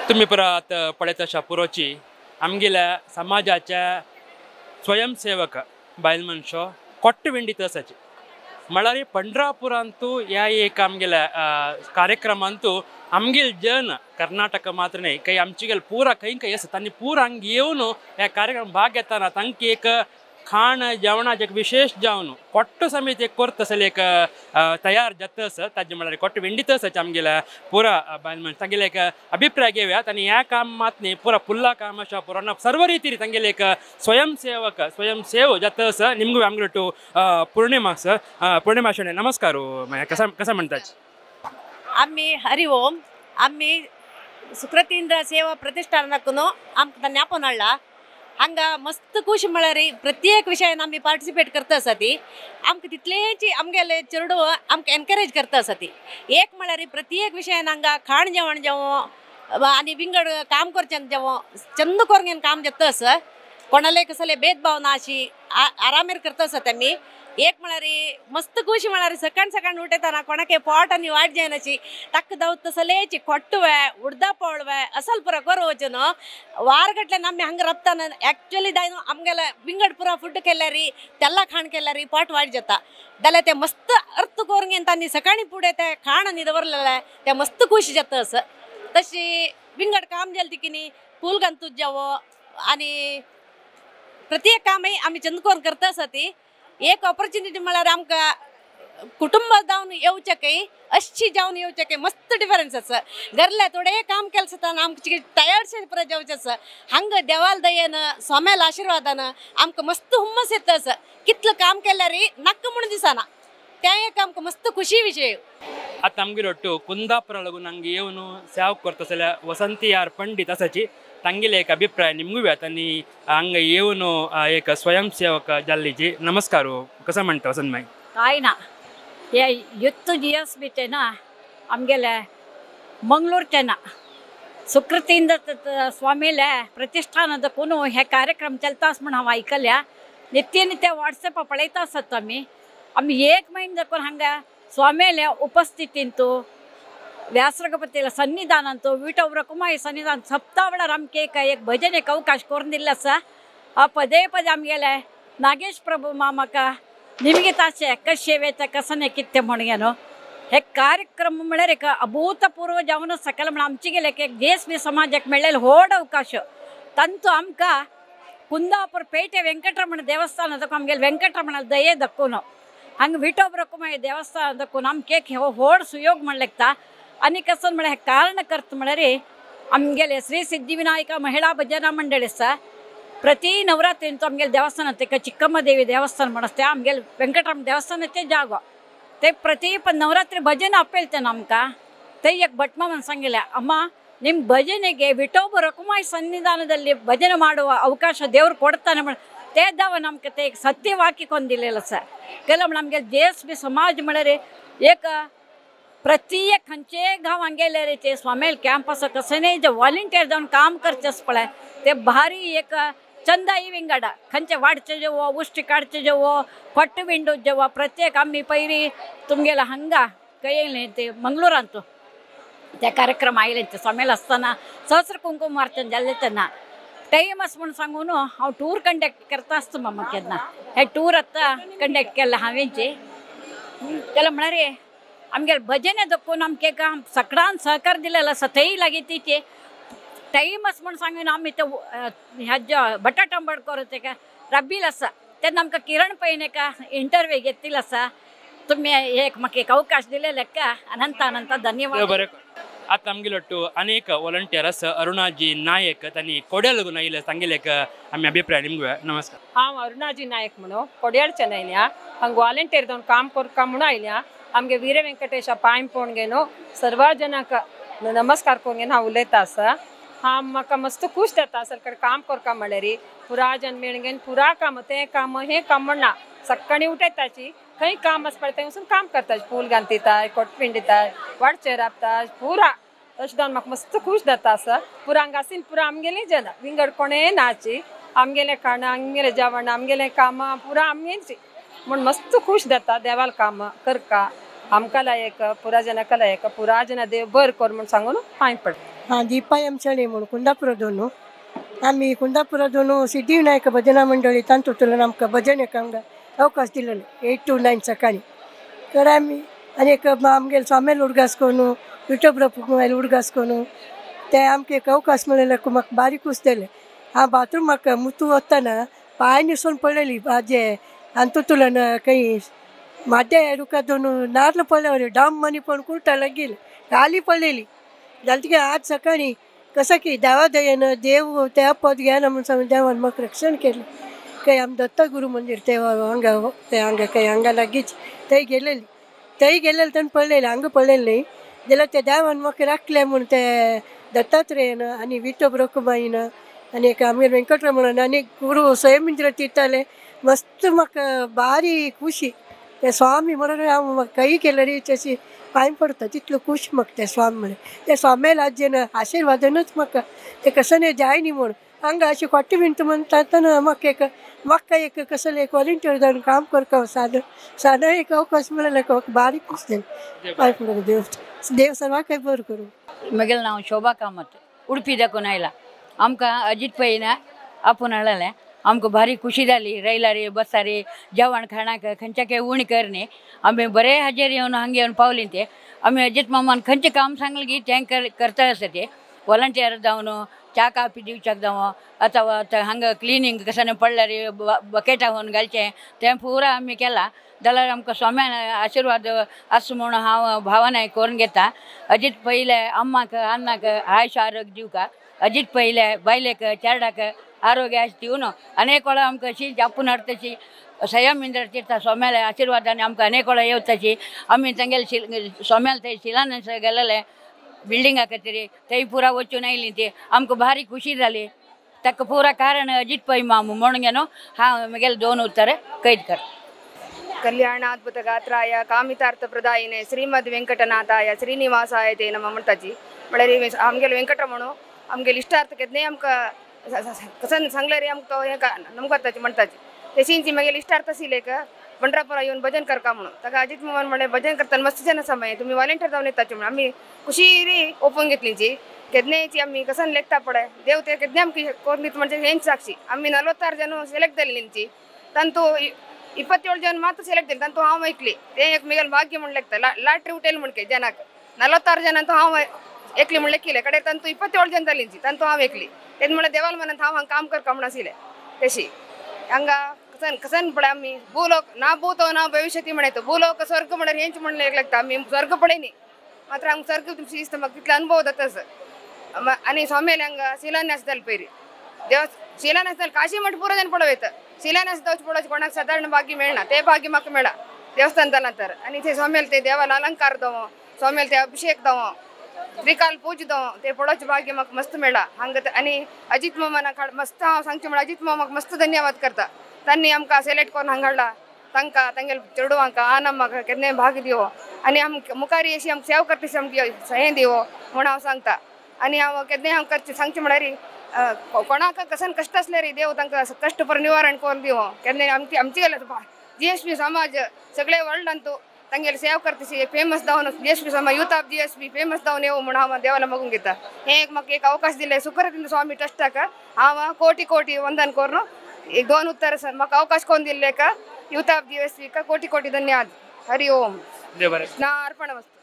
तुम्ही परत पळयत आसा पुरोची आमगेल्या समाजाच्या स्वयंसेवक बायल मनशो कोट्ट विंडीत आसाची म्हळ्यार पंढरापुरांतू ह्या एक आमगेल्या कार्यक्रमांतू आमगेल जन कर्नाटक मात्र न्हय काही आमची गेल पुरा खंय खंय आसा तांणी पुरा हांगा येवन ह्या कार्यक्रम भाग घेतना तांकां एक खाण जेवणाचें एक विशेष जावन कोट्ट समेत एक करता आसले एक तयार जाता आसा ताजें म्हळ्यार कोट्ट विंडीत आसा आमगेल्या पुरा बायल मनशां तांगेले एक अभिप्राय घेवयात आनी ह्या काम मात न्ही पुरा फुल्ला काम आसा पुरा सर्व रितीन तांगेले एक स्वयंसेवक स्वयंसेव जाता आसा निमगो आमगेलो टू पूर्णिमा आसा. पूर्णिमा शेणै नमस्कार. कसा कसा म्हणतात? आम्ही हरिओम. आम्ही सुकृतींद्र सेवा प्रतिष्ठानाकून आमकां ज्ञापन हाडला. हांगा मस्त खुशी म्हळ्यार प्रत्येक विशयान आमी पार्टिसिपेट करता आसा ती आमकां तितलेंच आमगेले चेडू आमकां एनकरेज करता आसा ती एक म्हळ्यार प्रत्येक विशयान हांगा खाण जेवण जेवण आनी विंगड काम करचें जेवण चंद करून काम जाता आसा. कोणाले कसले भेदभाव ना अशी आरामेर करता आसा आमी. एक म्हळ्यार मस्त खुशी म्हळ्यार सकाळ सकाळ उठयतना कोणाके पोट आनी वाट जायनाची ताका धांवत तसलेची खोट्टवे उडदा पळवे असल पुरा करू वचून वारगटल्यान आमी हांगा राबताना एक्चुअली दाय आमगेले विंगड पुरा फूड केल्यारी तेल्ला खाण केल्यारी पोट वाट जाता जाल्यार ते मस्त अर्थ करून तांणी सकाळी फुडें ते खाण आनी दवरलेलें ते मस्त खुशी जाता असं. तशी विंगड काम जालें ती फूल घालतूच जावो आनी प्रत्येक कामय आमी चंद करून करता आसा ती एक ऑपॉर्च्युनिटी म्हळ्यार आमकां कुटुंब जावन येवचें काय अशी जावन येवचें काय मस्त डिफरन्स आसा. घरले थोडे काम केलें आसता आमकां टायर्ड पुरो जावचें आसा. हांगा देवाल दयेन स्वाम्याल आशिर्वादान आमकां मस्त हुम्मस येता आसा. कितलें काम केल्यार नाका म्हूण दिसना तें एक आमकां मस्त खुशी विशय. आतां आमगेर ಒಟ್ಟು ಕುಂದಾಪುರ ಲಗು ನಂಗೆ येवन सेवा करता जाल्यार वसंती आर पंडित आसाची तांगेले एक अभिप्राय निमगू आनी हांगा येवन एक स्वयंसेवक जाल्लीची. नमस्कार. कसं म्हणटा वसंत माई? काय ना हे युत्तु जी एस बी ना आमगेले मंगळूरचे ना सुकृतींद्र स्वामीले प्रतिष्ठानदकून हे कार्यक्रम चलता म्हूण हांव आयकल्या. नित्य नित्य वॉट्सॅप पळयता आसत आमी. आमी एक म्हयनो दाखून हांगा स्वामीले उपस्थितींतू व्यासरगपतीला सन्निधानांतू विठोब रखुमाई सन्निधान सप्ता वेळार आमकां एक एक भजनेक अवकाश करून दिल्लो आसा. पदे पदे आमगेले नागेश प्रभू मामाका निमगे ताचे कशे कसने कितें म्हणून न्हू हे कार्यक्रम म्हळ्यार एक अभूतपूर्व जावन सकल म्हण आमचे गेले एक देश बी समाजाक मेळ्ळेले व्हड अवकाश. तांचो आमकां कुंदापूर पेटे वेंकटरमण देवस्थान दक्कून आमगेले वेंकटरमण दये दक्कून हांगा विठोब रखुमाई देवस्थान दक्कून आमकां एक हो व्हड सुयोग म्हण लेगता. आनी कसो म्हळ्यार कारणकर्त म्हळ्यार आमगेले श्री सिद्धिविनायक महिळा भजना मंडळ आसा. प्रತಿ नवरात्रींचो आमगेले देवस्थान तेका चिक्कम्मा देवी देवस्थान म्हण आसता आमगेले वेंकटरमण देवस्थानाचें जागो ते प्रति नवरात्री भजन आपयता आमकां. ते एक भटमामान सांगिल्लें अम्मा ನಿಮ್ಮ ಭಜನೆಗೆ ವಿಠೋಬ ರಕುಮಾಯಿ ಸನ್ನಿಧಾನದಲ್ಲಿ ಭಜನೆ ಮಾಡುವ ಅವಕಾಶ ದೇವರು ಕೊಡ್ತಾನೆ ತೇದಾವ ನಮ್ಮ ಕತೆ ಸತ್ಯವಾಕ್ಯ ಕೊಂದಿಲ್ಲ ಸರ್. ಕೆಲವು ನಮಗೆ ದೇಶ ಬಿ ಸಮಾಜ म्हळ्यार एक प्रत्येक खंयचे गांव हांगेले रे ते स्वामेल कॅम्पस कसने जे वॉलंटियर जावन काम करचें पळय ते भारी एक चंदाई विंगड खंयचे वाडचे जेवो उश्टी काडचे जेवो फट्ट विंडो जेवो प्रत्येक आमी पयली तुमगेले हांगा खंय ते मंगळुरांतू ते कार्यक्रम आयले ते स्वामेल आसतना सहस्र कुंकुम अर्चन जाल्लें तेन्ना टायम आसा म्हूण सांगून हांव टूर कंडक्ट करता आसता मामा केन्ना हे टूर आतां कंडक्ट केल्लें हांवेंचे. तेला म्हळ्यार आमगेले भजने दक्कून आमकां एक सगळ्यान सहकार दिलेलो आसा थंय लागीं तिचे टायम आसा म्हूण सांगून आमी ते ह्या बटाट आंबडकर तेका रब्बील आसा तेन्ना आमकां किरण पैन एका इंटरव्यू घेतिल्लो आसा. तुमी एक म्हाका एक अवकाश दिलेले का अनंत अनंत धन्यवाद. बरें. आतां आमगेलो ಒಟ್ಟು अनेक वॉलंटियर आसा अरुणाजी नायक तांणी कोड्याल लागून आयिल्ले तांगेले एक आमी अभिप्राय निमगू. नमस्कार. हांव अरुणाजी नायक म्हणून कोड्याळच्यान आयल्या. हांगा वॉलंटियर जावन काम करता म्हणून आयल्या. आमगे वीर वेंकटेशा पांय पळोवन घेवन सर्व जनांक नमस्कार करून घेवन हांव उलयता आसा. हांव म्हाका मस्त खूश जाता सरकार काम करता म्हळ्यार पुरा जन मेळून घेवन पुरा काम तें काम हें काम म्हणना सकाळीं उठयताची खंय काम आसता पळय थंय वचून काम करता. फूल घालतिताय कोट पिंडिताय वाडचे राबता पुरा तशें जावन म्हाका मस्त खूश जाता आसा. पुरा हांगासीन पुरा आमगेली जना विंगड कोणें नाची आमगेलें खाणां आमगेलें जेवण आमगेलें कामां पुरा आमगेलीं म्हूण मस्त खूश जाता. देवाल कामां करका आमकां लायक पुरा जनाक लायक पुरा जना देव बरें कर म्हूण सांगून पांय पडटा. हां दीपा एम शणे म्हूण कुंदापुरा दोन. आमी कुंदापुरा दोन सिद्धिविनायक भजना मंडळी तांतूतल्यान आमकां भजन एक हांगा अवकाश दिलेलो 8 to 9 सकाळी. तर आमी आनी एक आमगेले स्वाम्याल उडगास करून विठोबा रखुमायल उडगास करून ते आमकां एक अवकाश मेळ्ळें म्हाका बारीक खूश जालें. हांव बाथरूमाक मुतू वतना पांय निसरून पडलेली आजे आनी तितूंतल्यान खंय माड्या रुखा दोन नार्ल पडले डाम मनी पण कुर्टा लागेल खाली पडलेली जालें तुगे. आज सकाळी कसं की देवा दयेन देव त्या पद घेना म्हूण सांगून देवान म्हाका रक्षण केलें. काही आम दत्तगुरू मंदिर ते हांगा ते हांगा काही हांगा लागींच थंय गेलेली थंय गेलेले ताणें पडलेले हांगा पडलेले न्ही जाल्यार त्या देवान म्हाका राखलें म्हूण ते दत्तात्रेयन आनी विठोबा रखुमाईन आनी एक आमगेर वेंकटरमणन आनी गुरू स्वयंमिंद्र तीर्थाले मस्त म्हाका भारी खुशी. ते स्वामी म्हणून हांव म्हाका काही केलं रे तशी पांय पडता तितलो खूश म्हाका ते स्वामी म्हळ्यार ते स्वाम्याला आजयेन आशिर्वादानूच म्हाका ते कसं न्ही जाय न्ही म्हूण हांगा अशें खोटे विणटा म्हणटा आतां म्हाका एक कसलें एक वॉलंटियर जावन काम करता सादो सादो एक अवकाश मेळ्ळो म्हाका बारीक खूश जालें. पांय पडूं देव देव सर्वांकय बरें करूं. म्हगेलें नांव शोभा कामत, उडपी दाखोवन आयला. आमकां अजीत पैन आपोवन हाडलेलें, आमकां भारी खुशी जाली. रैलारी बसारी जेवण खाणाक खंयच्या उणी करनी आमी बरे हाजेर येवन हांगा येवन पावली. ते आमी अजीत मामान खंयचें काम सांगलें की तें करता आसा. ते वॉलंटियर जावन च्या काफी दिवच्याक जावं अथवा हांगा क्लिनींग कशें पडल्यार बकेटा होवन घालचें तें पुरा आमी केलां. जाल्यार आमकां स्वाम्यान आशिर्वाद आसूं म्हूण हांव भावनाय करून घेता. अजीत पयले अम्माक अन्नाक आयुश आरोग्य दिवका, अजीत पयले बायलेक चेरडाक आरोग्य आस दिवन अनेक वेळा आमकां अशी आपून हाडतशी संयम इंद्र तीर्थ स्वाम्याले आशिर्वादान आमकां अनेक वेळा येवतशी. आमी तांगेले स्वाम्याले थंय शिलान्यास गेलेले बिल्डिंगा खातीर थंय पुरा वचून आयली ती आमकां भारी खुशी जाली. ताका पुरा कारण अजीत पै मामू म्हणून न्हू हांव म्हगेले दोन उत्तर कैद कर. ಕಲ್ಯಾಣಾದ್ಭುತ ಗಾತ್ರಾಯ ಕಾಮಿತಾರ್ಥ ಪ್ರದಾಯಿನೇ ಶ್ರೀಮದ್ ವೆಂಕಟನಾಥಾಯ ಶ್ರೀನಿವಾಸಾಯ ತೇ ನಮಃ म्हणताची. म्हळ्यार आमगेलो वेंकटरमणो आमगेले इश्टार्थ केन्नाय आमकां कसन सांगल्यार आमकां तो हें नमकताची म्हणताची. तशींची म्हगेले इश्टार्थ आशिल्ले पंढरापुरा येवन भजन करका म्हणून ताका अजीत मामान म्हणलें भजन करतना मस्त जन आसा मागीर तुमी वॉलंटियर जावन येताची म्हणून आमी खुशी ओपून घेतलीची. केन्नायची आमी कसन लेखता पळय देव ते केन्ना आमकां करून दिता म्हणजे हेंच साक्षी. आमी 46 जन सिलेक्ट जाल्ली तांतू 27 जन मात्र सिलेक्ट जाले तांतू हांव एकली. तें एक म्हगेलें भाग्य म्हूण लेखता लाटरी उठेल म्हणके जनाक 46 जन अंतू हांव एकली म्हण लेखिलें कडे तांतू 27 जन जालीं तांतू हांव एकली. तेन्ना म्हणल्यार देवाल मनांत हांव हांगा काम करता म्हूण आशिल्लें. तशी हांगा कसन कसन पळय आमी भूलोक ना भूतो ना भविष्यती म्हणेतो भूलोक स्वर्ग म्हळ्यार हेंच म्हण लागता. आमी स्वर्ग पळयनी मात्र हांगा स्वर्ग तुमची दिसता म्हाका तितलो अनुभव जाता तसो. आनी स्वाम्याले हांगा शिलान्यास जालो पयलीं देव शिलान्यास जालो काशी मठ पुरो जन पळोवं येता. शिलान्यास जावचें पळोवचें कोणाक सादारण भाग्य मेळना तें भाग्य म्हाका मेळ्ळां देवस्थान जालां तर. आनी ते स्वाम्याले ते देवाला अलंकार दवो स्वाम्याले ते अभिषेक दवो त्रिकाल पूज दवो ते पळोवचें भाग्य म्हाका मस्त मेळ्ळां हांगा. आनी अजीत मामाक मस्त हांव सांगचें म्हळ्यार अजीत मामाक मस्त धन्यवाद करता. तांणी आमकां सिलेक्ट करून हांगा हाडला तांकां तांगेले चेडवांक आनम्माक केन्नाय भाग दिवो आनी आमकां मुखारी अशी आमकां सेवा करता आमची हें दिवो म्हूण हांव सांगता. आनी हांव केन्नाय हांव करचें सांगचें म्हळ्यार कोणाक कसन कश्ट आसल्यार देव तांकां कश्ट पर निवारण करून दिवो. केन्नाय आमची आमची GSB समाज सगळे वर्ल्डांतू तांगेले सेवा करतशी फेमस जावन GSB समाज यूथ ऑफ GSB famous जावन येवो म्हूण हांव देवाला मागून घेता. हें एक म्हाका एक अवकाश दिले सुखरतीन स्वामी ट्रस्टाक हांव कोटी कोटी वंदन करून एक दोन उत्तर म्हाका अवकाश कोण दिल्ले का यूथ ऑफ GSB का कोटी कोटी धन्यवाद. हरि ओम. कृष्णार्पण वस्तू.